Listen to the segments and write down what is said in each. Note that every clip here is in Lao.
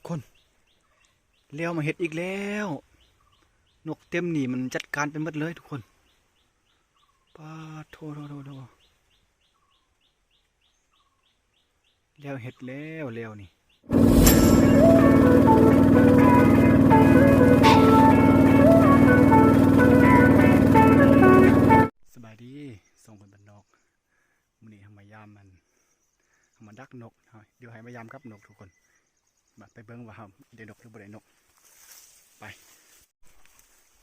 ຄົນ ແລ້ວມາເຫັດອີກແລ້ວ ນົກເຕັມນີ້ ມັນຈັດການໄປໝົດເລີຍທຸກຄົນ. ປາດໂທ້ ໂທ້ ໂທ້ ໂທ້ ແລ້ວເຫັດແລ້ວ ແລ້ວນີ້. ສະບາຍດີ ສອງຄົນບ້ານນອກ. ມື້ນີ້ເຮົາມາຢາມ ອັນ ເຮົາມາດັກນົກເນາະ ດຽວໃຫ້ມາຢາມກັບນົກທຸກຄົນ. ມາໄປເບິ່ງວ່າເຮົາໄດ້ນົກຫຼືບໍ່ໄດ້ນົກ. ໄປ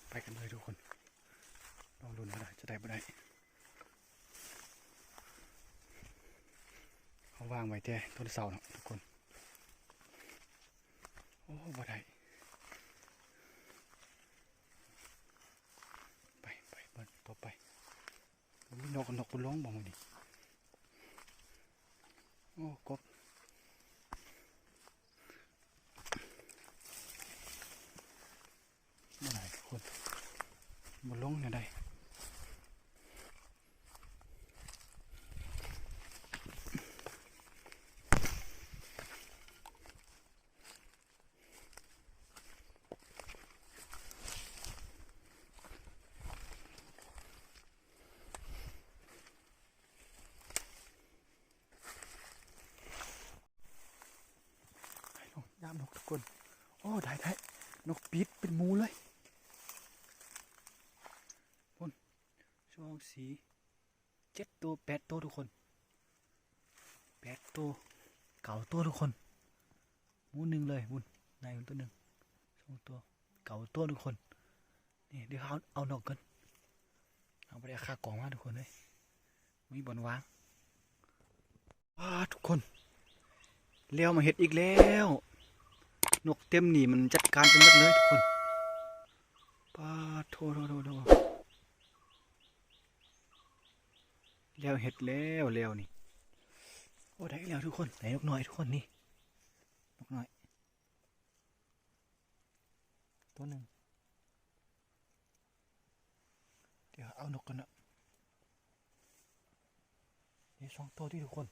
ໄປກັນເລີຍທຸກຄົນ. ລອງລຸ້ນວ່າຈະໄດ້ບໍ່ໄດ້. ເຮົາວາງໄວ້ແຕ່ຕອນເຊົ້າເນາະທຸກຄົນ. ໂອ້ ບໍ່ໄດ້. ໄປ ໄປ ເບິ່ງຕໍ່ໄປ. ມີນົກ ນົກບໍ່ລົງບໍ່ມື້ນີ້? ໂອ້ ກົບ ບໍ່ໄດ້ທຸກຄົນ ບໍ່ລົງແນວໃດ. ຢາມນົກທຸກຄົນ. ໂອ້ ໄດ້ ໄດ້ ນົກປີດເປັນໝູເລີຍ. ພຸ້ນ ສອງ ສີ່ ເຈັດໂຕ ແປດໂຕທຸກຄົນ. ແປດໂຕ ເກົ້າໂຕທຸກຄົນ. ໝູໜຶ່ງເລີຍພຸ້ນ ໃນພຸ້ນໂຕໜຶ່ງ ສອງໂຕ ເກົ້າໂຕທຸກຄົນ. ນີ້ ດຽວເຮົາເອົານົກກ່ອນ. ເຮົາບໍ່ໄດ້ເອົາຄາກອງມາທຸກຄົນເອີຍ ບໍ່ມີບ່ອນວາງ. ປາດ ທຸກຄົນ ແລ້ວມາເຫັດອີກແລ້ວ. ນົກເຕັມນີ້ ມັນຈັດການໄປໝົດເລີຍທຸກຄົນ. ປາດໂທ້ ໂທ້ ໂທ້ ໂທ້ ແລ້ວເຫັດແລ້ວ ແລ້ວນີ້. ໂອ້ ໄດ້ອີກແລ້ວທຸກຄົນ ໄດ້ນົກນ້ອຍທຸກຄົນ. ນີ້ ນົກນ້ອຍ ໂຕໜຶ່ງ. ດຽວເອົານົກກ່ອນເນາະ. ເອີ ສອງໂຕຕິທຸກຄົນ.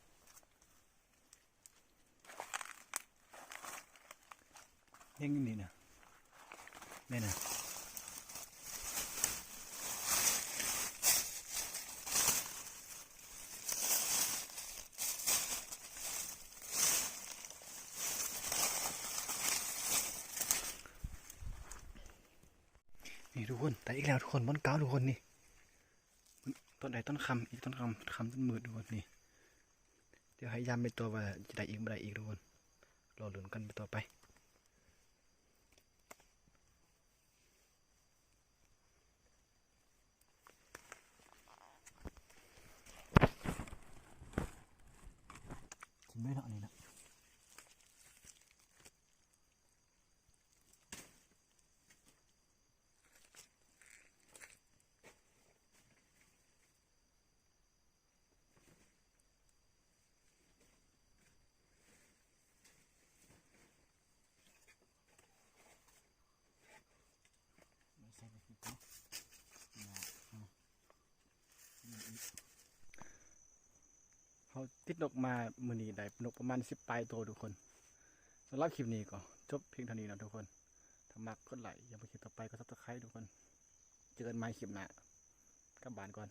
ເຮັງນີ້ນະ ແມ່ນນະ. ນີ້ທຸກຄົນ ໄດ້ອີກແລ້ວທຸກຄົນ ບ່ອນເກົ່າທຸກຄົນ. ນີ້ ຕອນໃດ ຕອນຄ່ຳ ອີກຕອນຄ່ຳ ຄ່ຳຈົນມືດທຸກຄົນ. ນີ້ ດຽວໃຫ້ຢາມໄປຕໍ່ວ່າຈະໄດ້ອີກບໍ່ໄດ້ອີກທຸກຄົນ. ລໍລຸ້ນກັນໄປຕໍ່ໄປ. ຄຸ້ມເລີຍເນາະ ອັນນີ້ເນາະ. ເຮົາຕິດນົກມາມື້ນີ້ໄດ້ນົກປະມານສິບປາຍໂຕທຸກຄົນ. ສຳລັບຄລິບນີ້ກໍຈົບພຽງເທົ່ານີ້ເນາະທຸກຄົນ. ຖ້າມັກກົດໄລ້ ຢາກເບິ່ງຄລິບຕໍ່ໄປກໍ Subscribe ທຸກຄົນ. ເຈີກັນໃໝ່ຄລິບໜ້າ. ກັບບ້ານກ່ອນ.